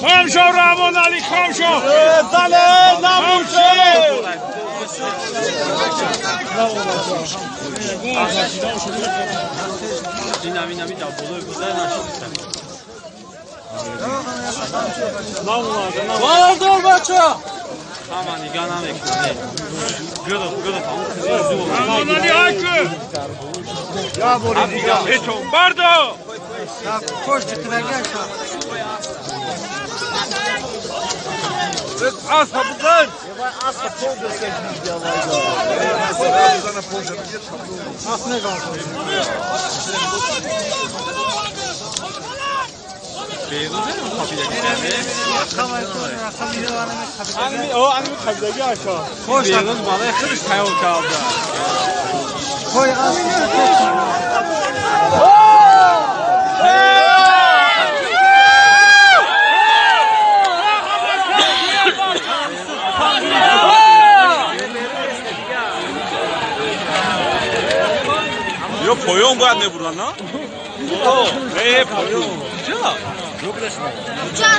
خم شو رحمان علی خم شو بردار 이거 보용 бояд мебурданд, на? Э, поён. Ча?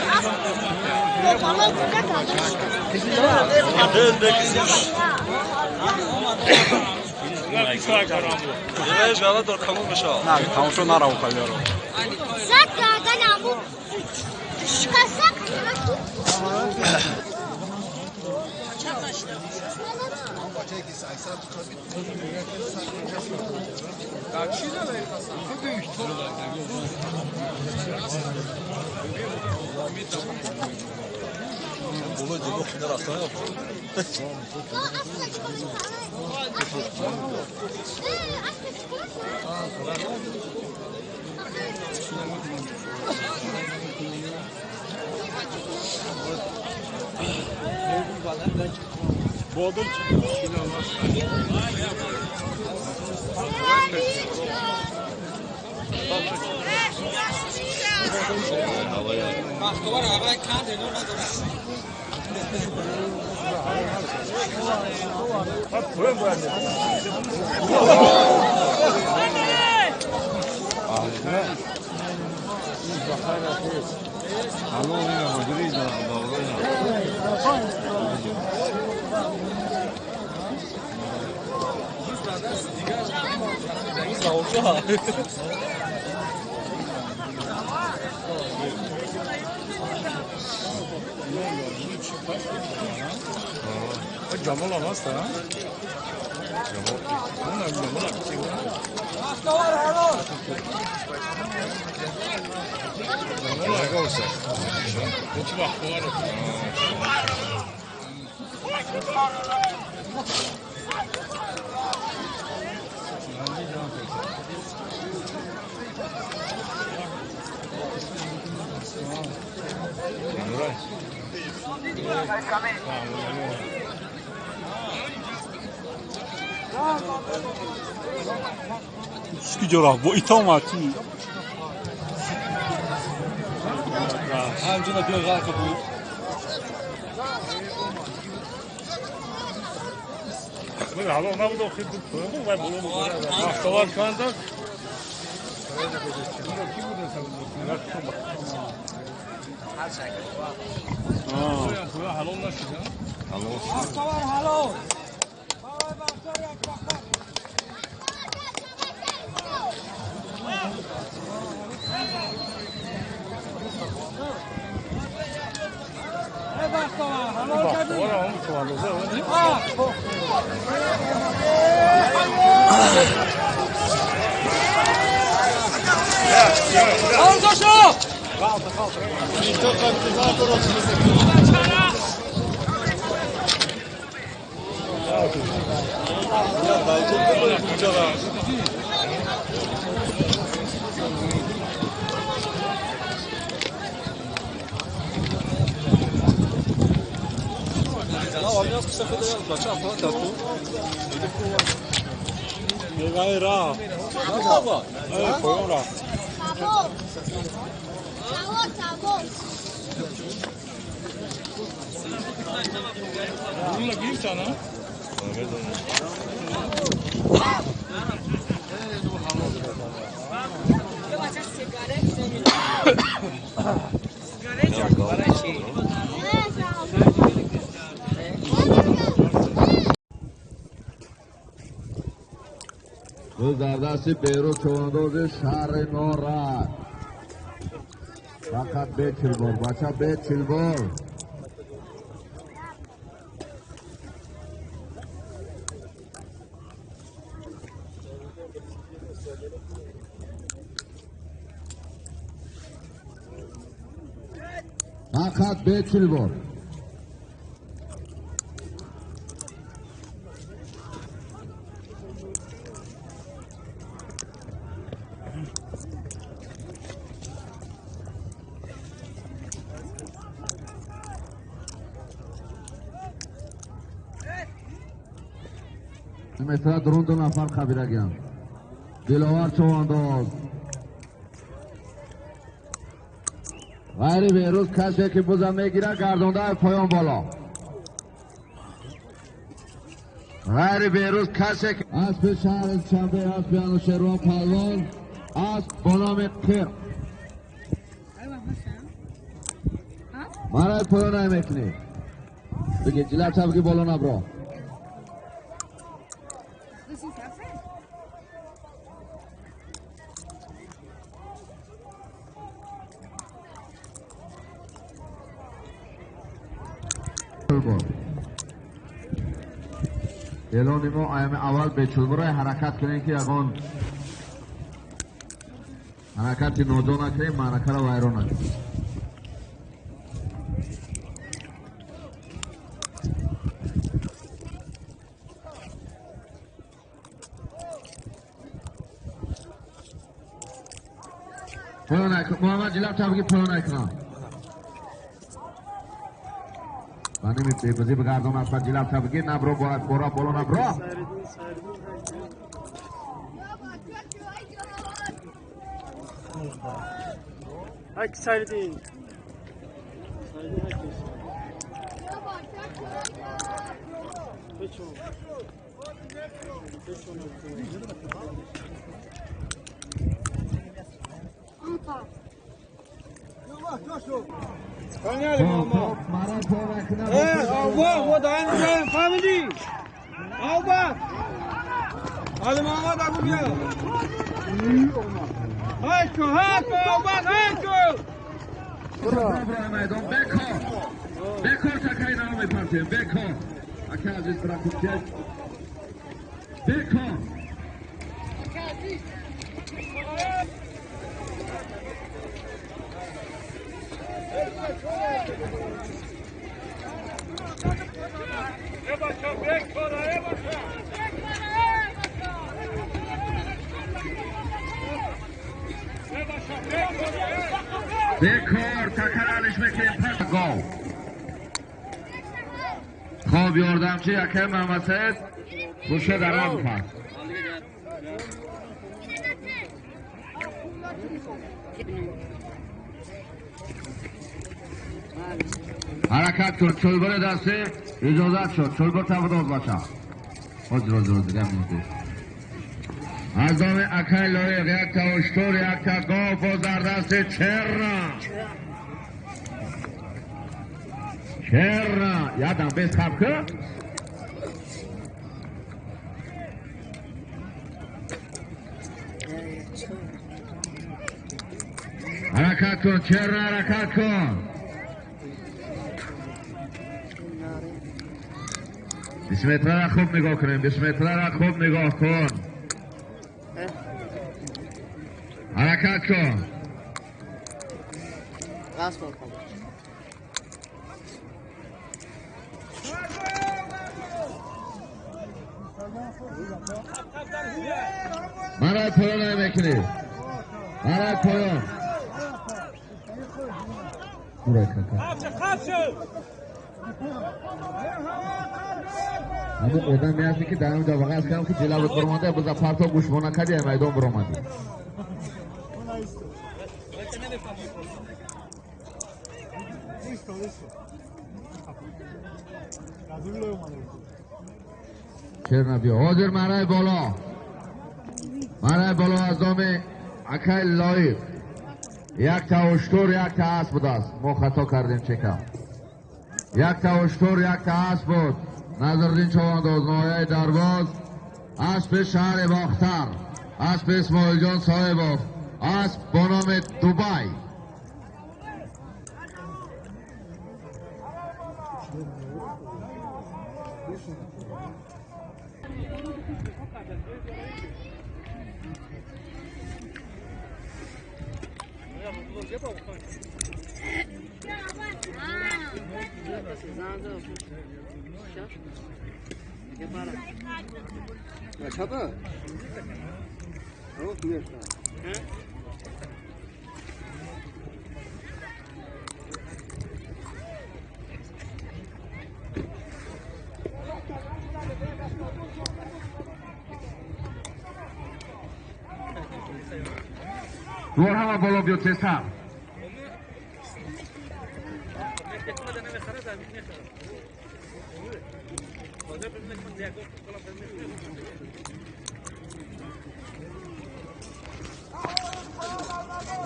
Дар дасти Беҳрӯз човандози шаҳри Норак. Фақат бечил бор, бача бечил бор. Фақат бечил бор. Метра дрон ду нафар қабирагиам. Диловар човандоз. Ғайри Беҳрӯз касе ки буза мегирад гардонда поён боло. Ғайри Беҳрӯз касе ки аспи шаҳри Душанбе, аспи Анӯшервон Палвон, асп бо номи Қир. Марай поён намекунӣ. Бигир ҷилавча бигир боло набро. Эълони мо аями аввал бечулбурай ҳаракат кунем ки ягон ҳаракати ноҷо накунем, маъракаро вайрон накунем. Поён накун, Муҳаммад ҷилав табги поён накунам. Баними бебозӣ бигардон аспа ҷилав табги набро бора боло набро. Hak Serdin. بکار تکایی نام پرتیم بکار اکه عزیز برا کوچک بکار بکار تکرارش میکنیم پس گاو خواب یاردمچی یکم محمد سعید گوشه در هم پس حرکت کن چلبر دسته اجازت شد چلبر تبداز باشه روز روز روز دیگه از دام اکای لایق یک تا اشتور یک تا گاو باز در دست چرا چرا یادم بیس خواب که حرکت کن چرا حرکت کن 20 متره را خوب نگاه کنیم 20 متره را خوب نگاه کن حرکت کن Марай поён намекунӣ. Марай поён. Ҳамон одаме ҳасте ки дар ҳамин ҷо вағаз кардам ки ҷилават баромада биза парто гӯшмона кардӣ майдон баромадӣ. Чер набиё. Ҳозир марай боло. Марай боло аз доми акай Лоиқ. Якта уштур, якта асп будааст. Мо хато кардем чека. Якта уштур, якта асп буд. Назриддин Човандоз, ноҳияи Дарвоз, аспи шаҳри Бохтар, аспи Исмоилҷон Соҳибов, асп бо номи Дубай. Дурҳама боло биё тезтар.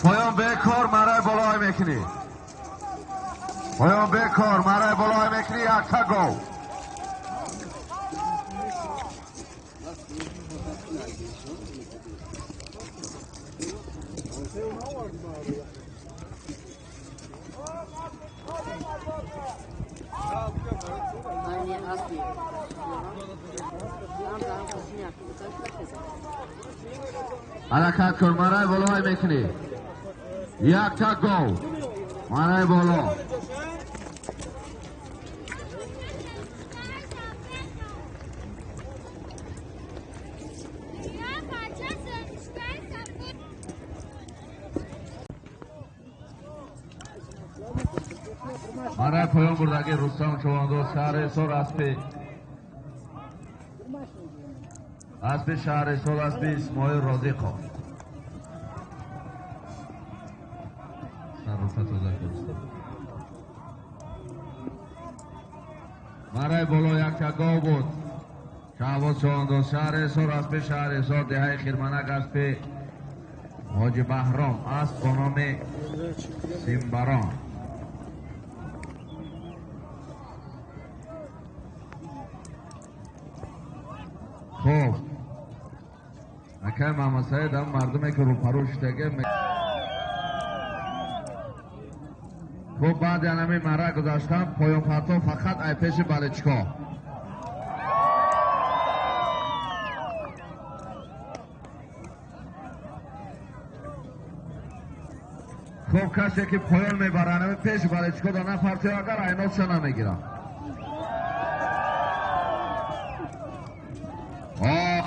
Поён бекор марай болои мекунӣ. Поён бекор марай болои мекунӣ, якта гол. Ҳаракат кун, марай болои мекунӣ. Якта гол. Марай боло. Марай поён бурдаги Рустам Човандоз, шаҳри Ҳисор, аспи шаҳри Ҳисор, аспи Исмоил Розиқов. Марай боло якта гов буд. Шаҳбоз Човандоз, шаҳри Ҳисор, аспи шаҳри Ҳисор, деҳаи Хирманак, аспи Ҳоҷи Баҳром, асп бо номи Симбарон. Хуб, акай Маҳмадсаид ҳам мардуме ки рӯпарӯ шудаге. Хуб, баъди анами мара гузаштан поёнпарто фақат ай пеши баличко. Хуб, касе ки поён мебарад анами пеши баличко да напартоя, агар айносша намегирад.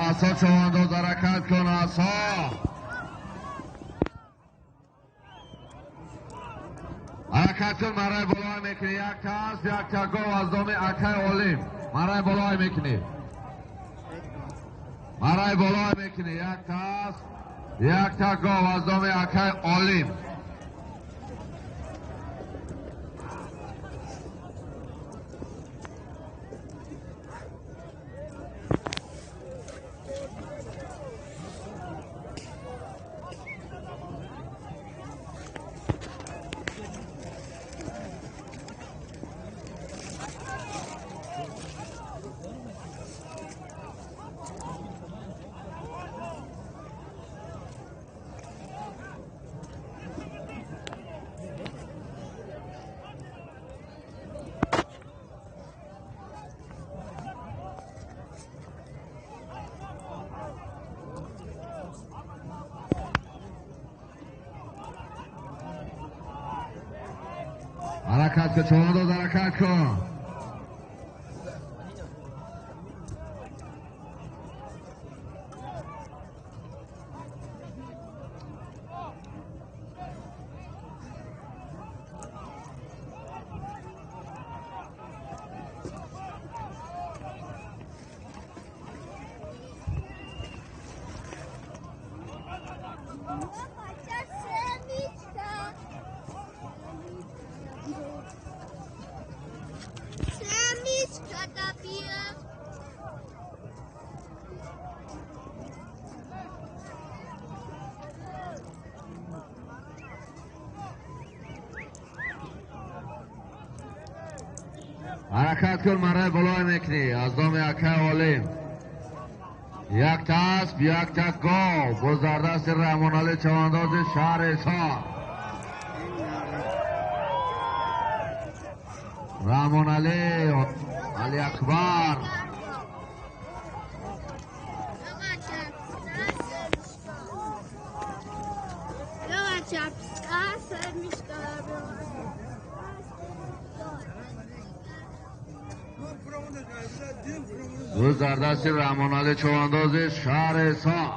Асо Човандоз, ҳаракат кун, асо. Ҳаракат кун, марай болои мекунӣ. Якта асп, якта гов аз доми акай Олим. Марай болои мекунӣ. Марай болои мекунӣ. Якта асп, якта гов аз доми акай Олим. Ҳаракат кун, Човандоз, ҳаракат кун. Ҳаракат кун, марай болой мекунӣ. Аз номи акай Олим. Якта асп, якта гов. Боз дар дасти Раҳмоналӣ чавандози шаҳри Ҳисор. Раҳмоналӣ, Али Акбар. روز در دست رحمانعلی چوانداز شهر حصار.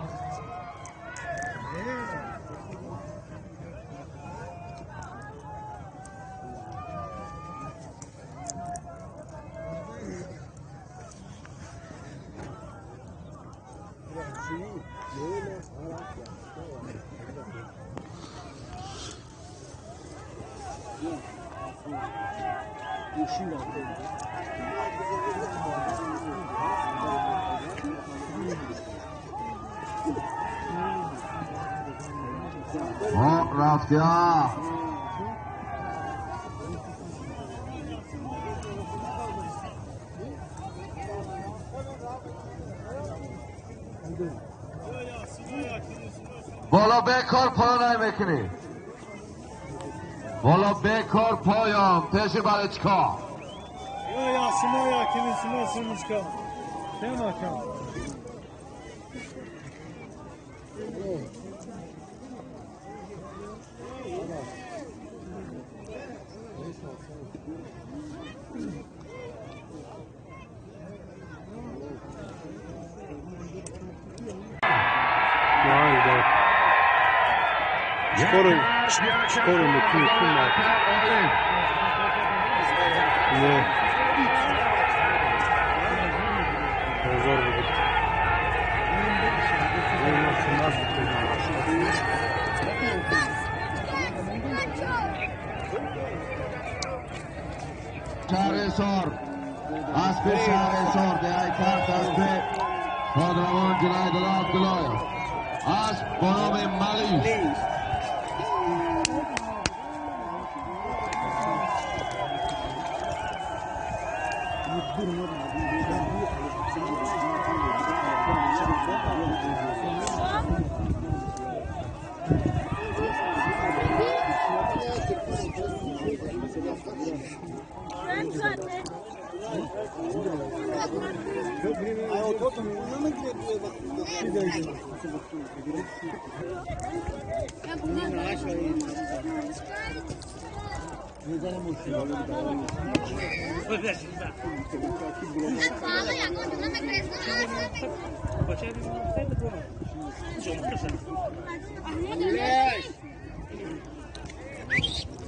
رفتیا بالا بکار پا نمیکنی، بالا بکار پایان پیش بلچکا. یا سمایا کمی سما سمشکا تمام. Скоро мы Не. شهر حصار، اسب شهر حصار دهی کرد اسب شادروان جنایدالله عبدالله، اسب با نام ملیش.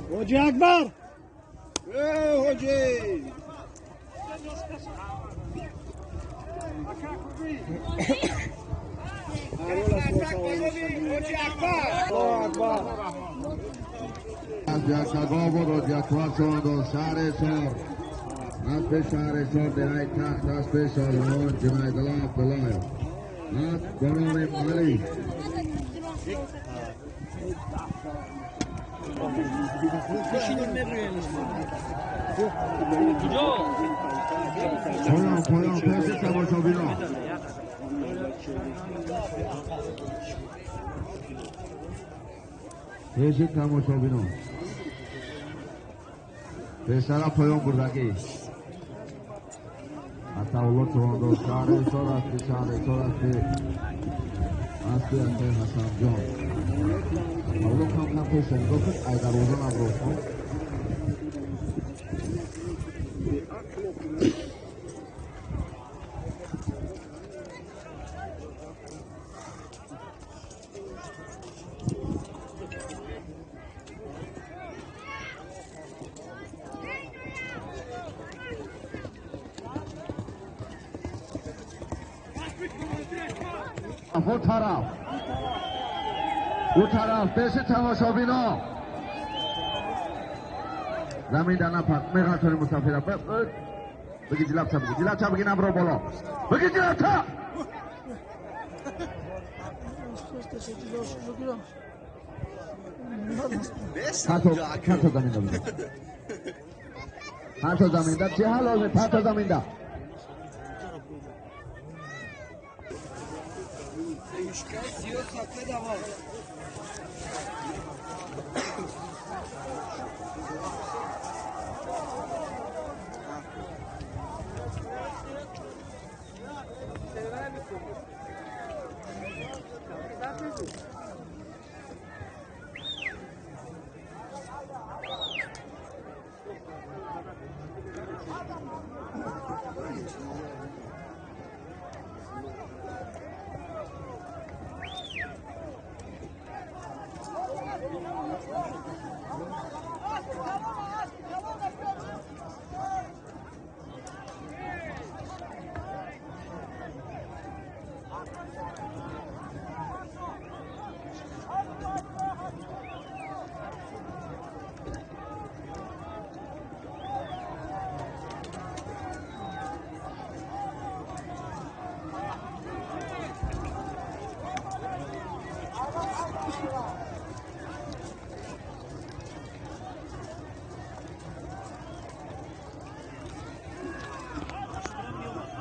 Hoca Akbar! Hoca! از شهر حصار دهی تخت اسب شادروان جنایدالله عبدالله، اسب با نام ملی. پایان پایان پیش تماشابینا. پیش تماشابینا پسر پایان بردگی عطاالله چوانداز شهر حصار، اسب شهر حصار، اسب اسب حسن جان. عطاالله کم کم پیش نگاه کن، ای دروازه نبرو. او طرف او طرف پیش تماشابینا زمین در نپر میغلطانی مسافر بگی جلب تا، بگی جلب تا، بگی نبرو بالا، بگی جلب تا. خطا زمین نبرو. پنج تا زمین ده چه حلال 5 تا زمین ده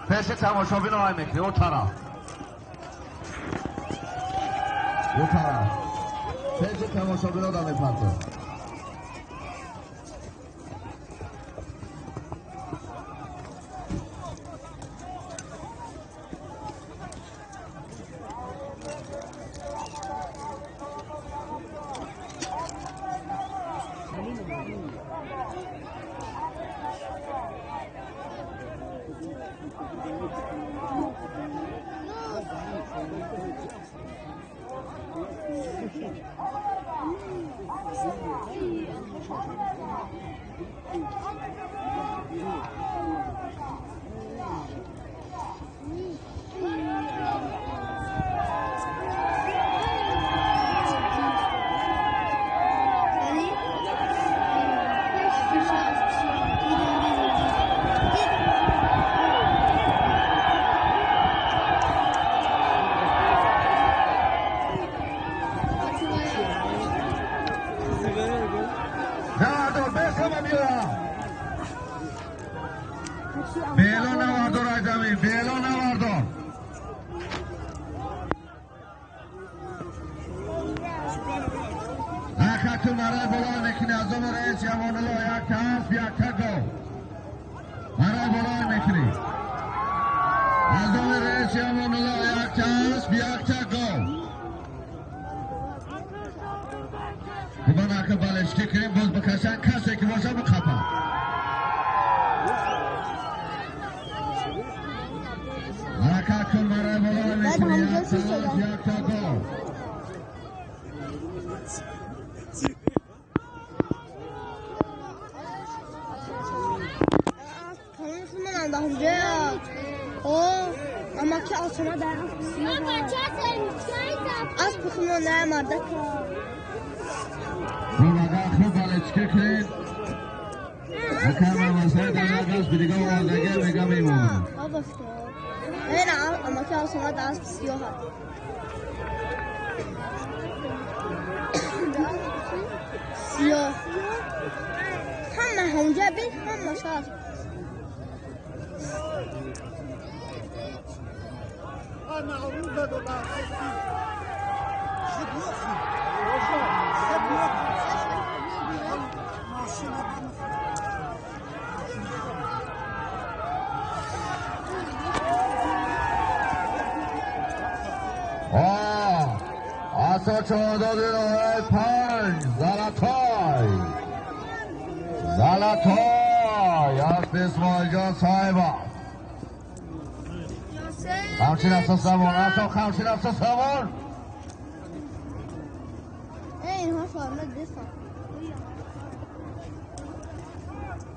پیش تماشابین آقای مکری اون طرف اون طرف پیش تماشابین آدم پرده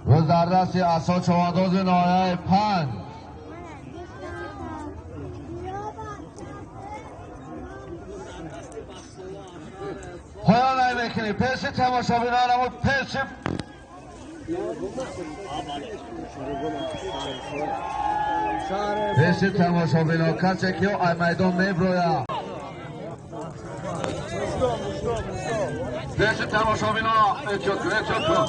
روز در دستی اسا چوانداز نایه 5 پایان نمیکنی پیش تماشابینان و پیش پیش تماشابینان کسی که ای میدان میبروید پیش تماشابینان احتیاط کن احتیاط کن.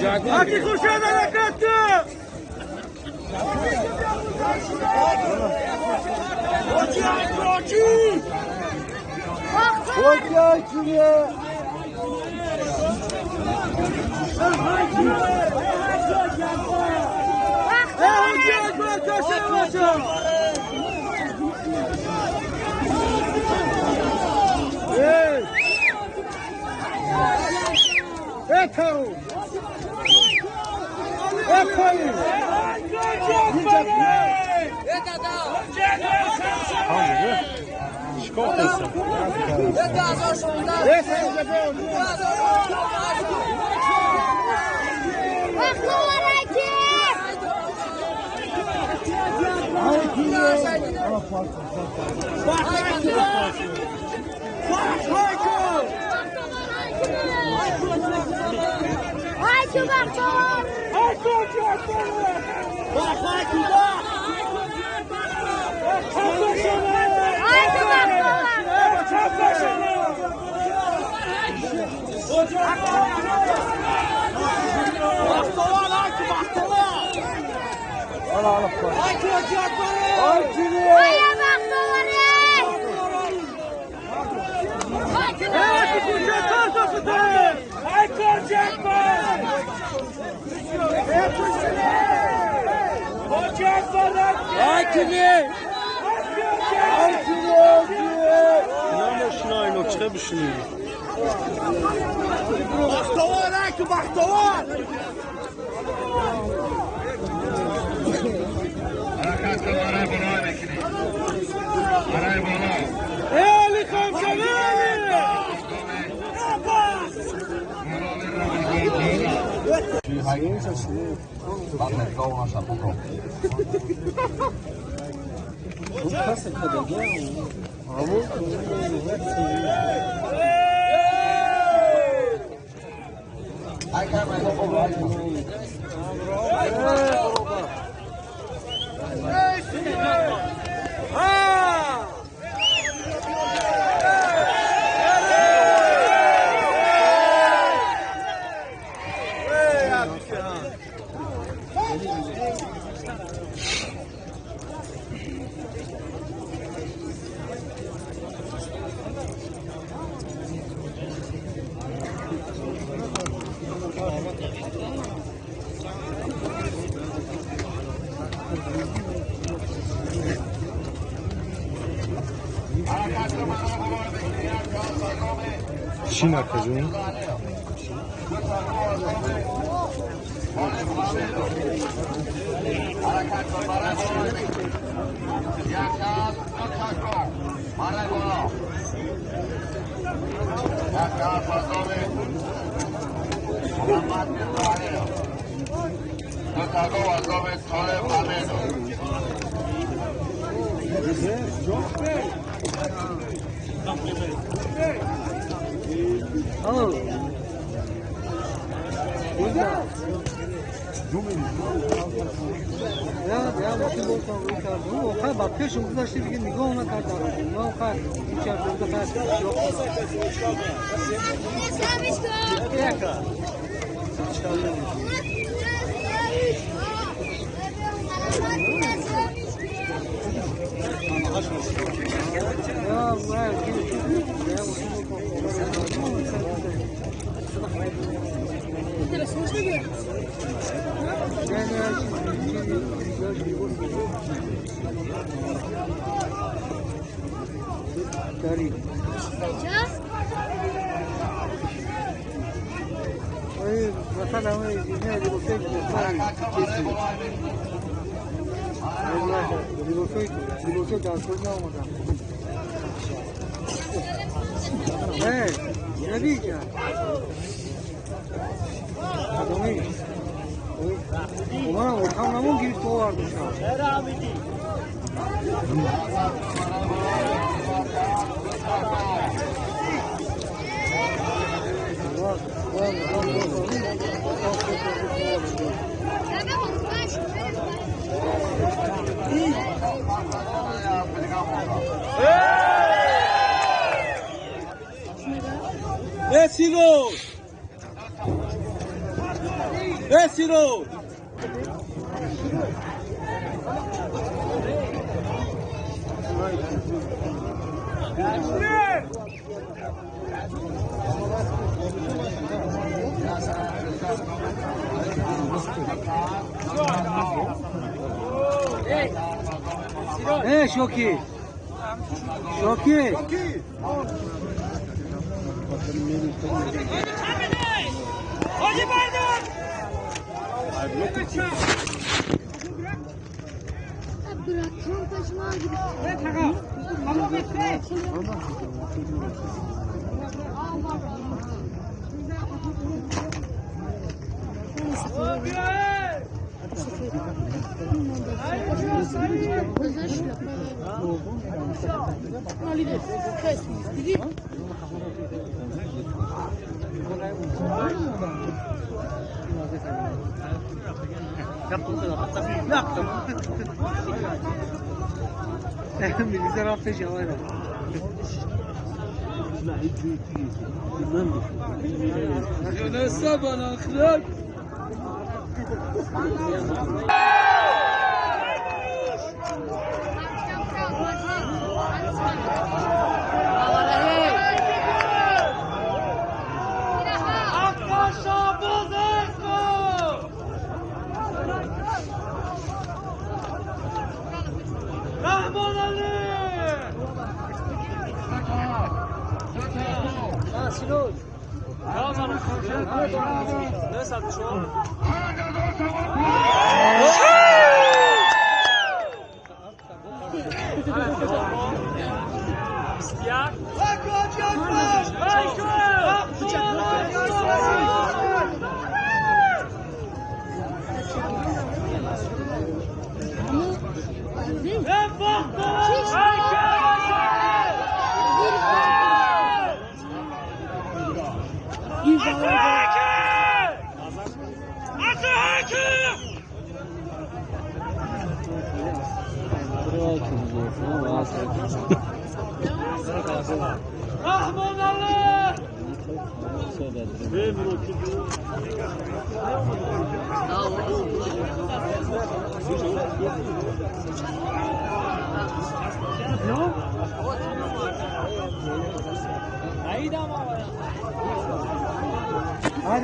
Аки Хуршед ҳаракат кун! Сироҷ! Э, Шоки! Шоки!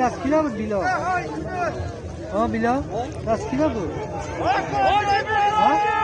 دستگیره بود بیلا. ها بیلا دستگیره بود. ها؟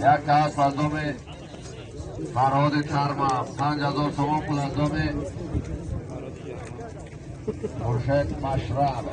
Як аз фазоми Фарҳоди Тарма 5000 сомон пул аз доми Хуршед Машраб.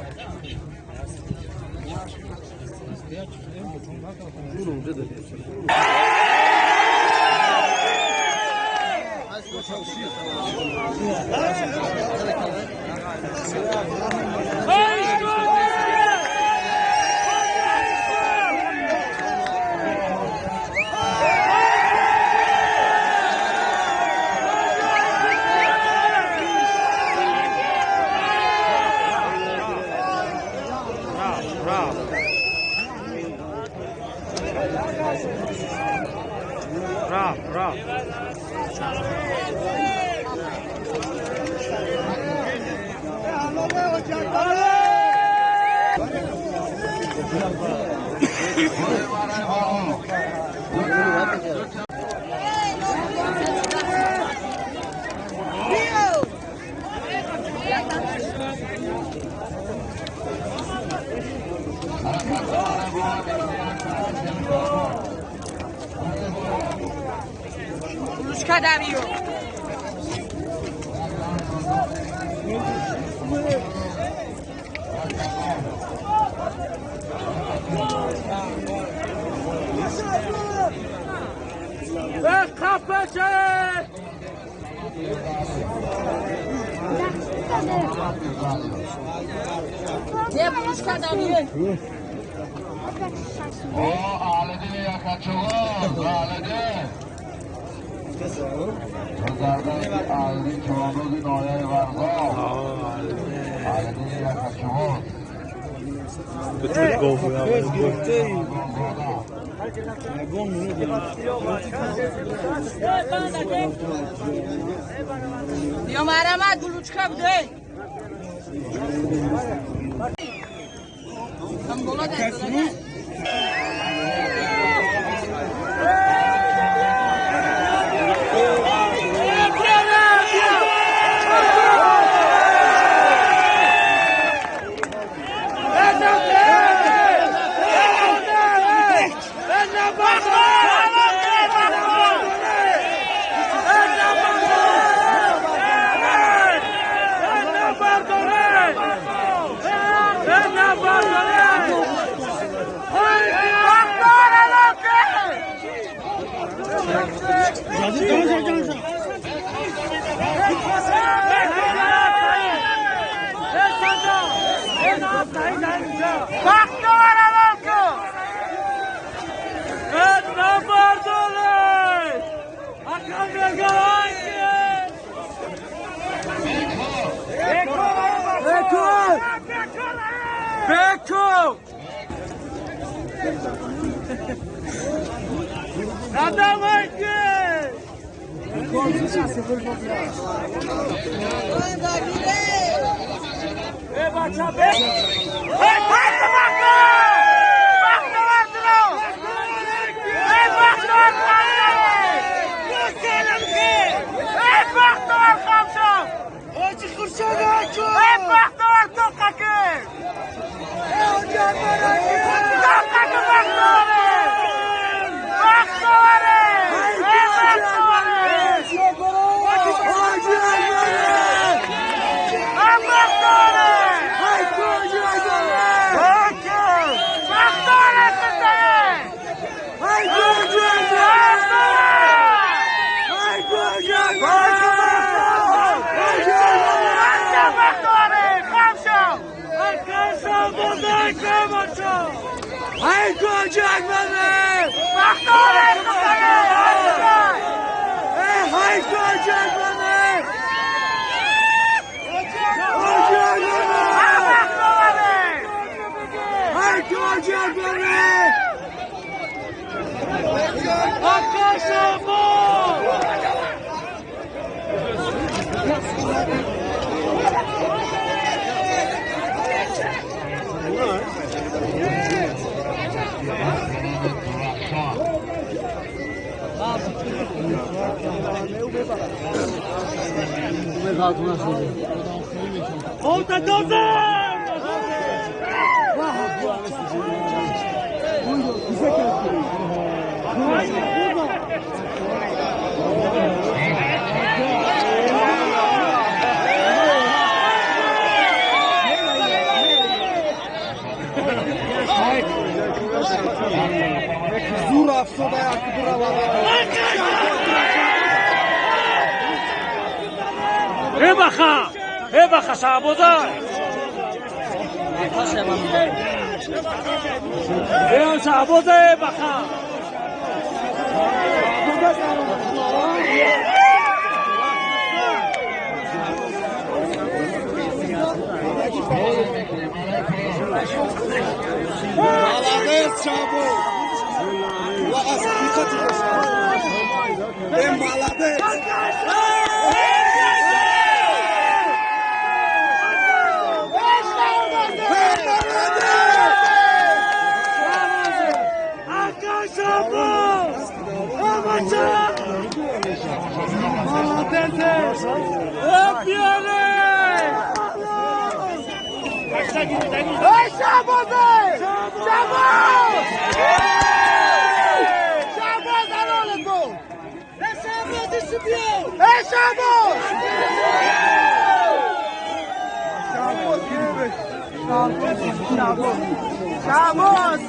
Ебаха, Шабоза! Шабоза, ебаха! Молодец, Шабоз! Молодец! Şabos!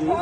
Bio,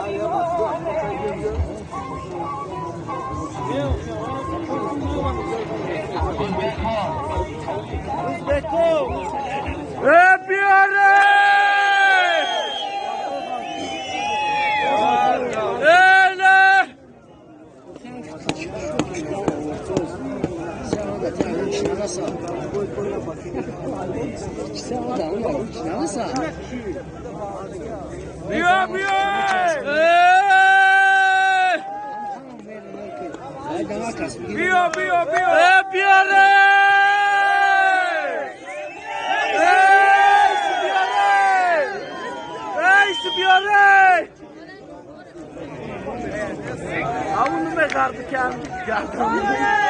bio, bio! Biare! Biare! Avunu me gardı kendi gardı. Biare!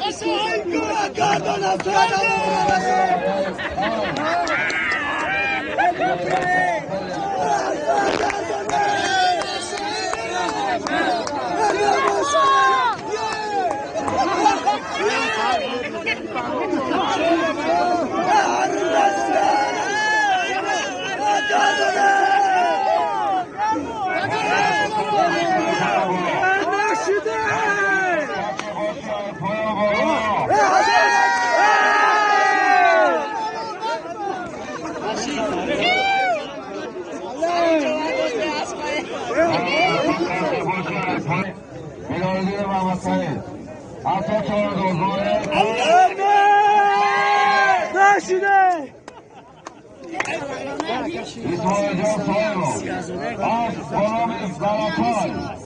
اسماعیل جان صاحب از غلام زرافال.